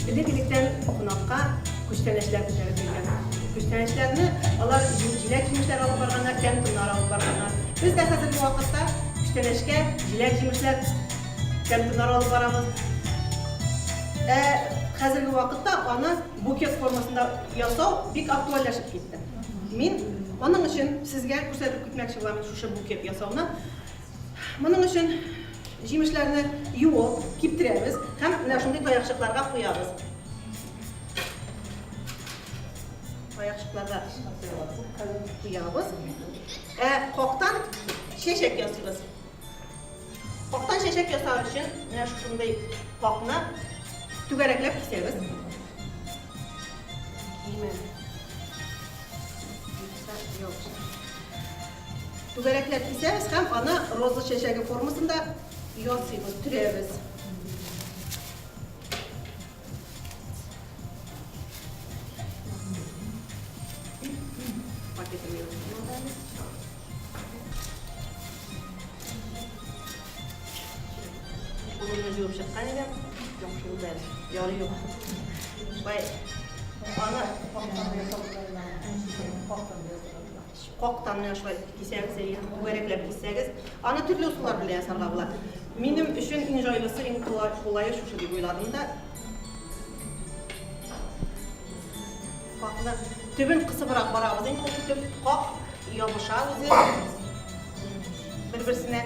Элек-электән кунакка күчтәнәчләр күтәреп йөргән. Күчтәнәчләрне алар җиләк-җимешләр алып барганнар, тәм-томнар алып барганнар. Без дә хәзерге вакытта күчтәнәчкә җиләк-җимешләр, тәм-томнар алып барабыз. Ә хәзерге вакытта аны букет формасында ясау бик актуальләшеп китте. Мин моның өчен сезгә күрсәтеп китмәкче булам шушы букет ясауны. Моның өчен җимешләрне юып, киптерәбез һәм менә шундый таякчыкларга куябыз. Таякчыкларга куябыз. Ә кактан чәчәк ясыйбыз. Кактан чәчәк ясар өчен менә шушындый какны түгәрәкләп кисәбез. Киме. Түгәрәкләп кисәбез һәм аны роза чәчәге формасында ясыйбыз, төрәбез. Пакетын Кулымны җуып чыккан идем. Яхшы булды әле. Ярый юк. Шулай аны Кактан менә шулай кисәгез, әйе, түгәрәкләп киссәгез, аны төрле ысуллар белән ясарга була. Минем өчен иң җайлысы, иң кулае шушы дип уйладым да. Какны төбен кысыбрак барабыз инде, ул төп как ябыша үзе бер-берсенә.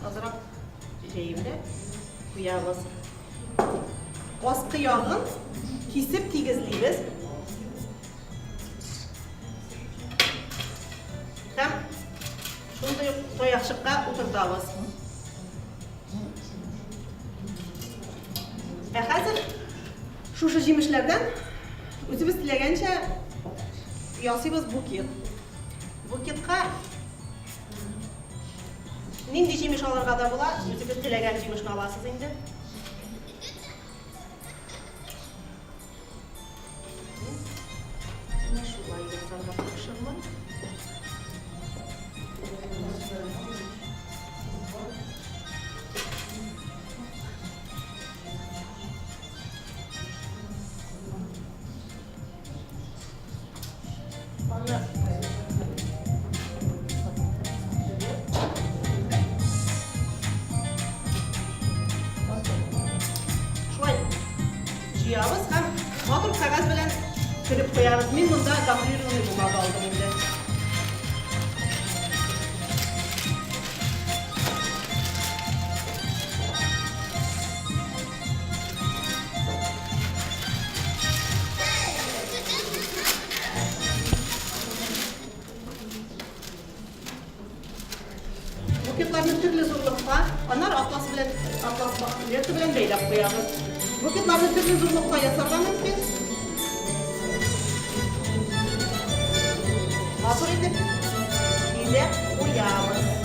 Азрак җәеп дә куябыз. Аскы ягын кисеп тигезлибез. Һәм шундый ук таякчыкка утыртабыз. Ә хәзер шушы җимешләрдән үзебез теләгәнчә ясыйбыз букет. Букетка нинди җимеш алырга да була, үзегез теләгән җимешне аласыз инде. Менә шулай ясарга тырышырмын. Аны шулай җыябыз һәм матур кәгазь белән төреп куябыз. Мин монда гофрированный бумага алдым инде. Букетларны төрле зурлыкта, аннары атлас белән атлас лента белән бәйләп куябыз. Букетларны төрле зурлыкта ясарга мөмкин. Матур итеп бизәп куябыз.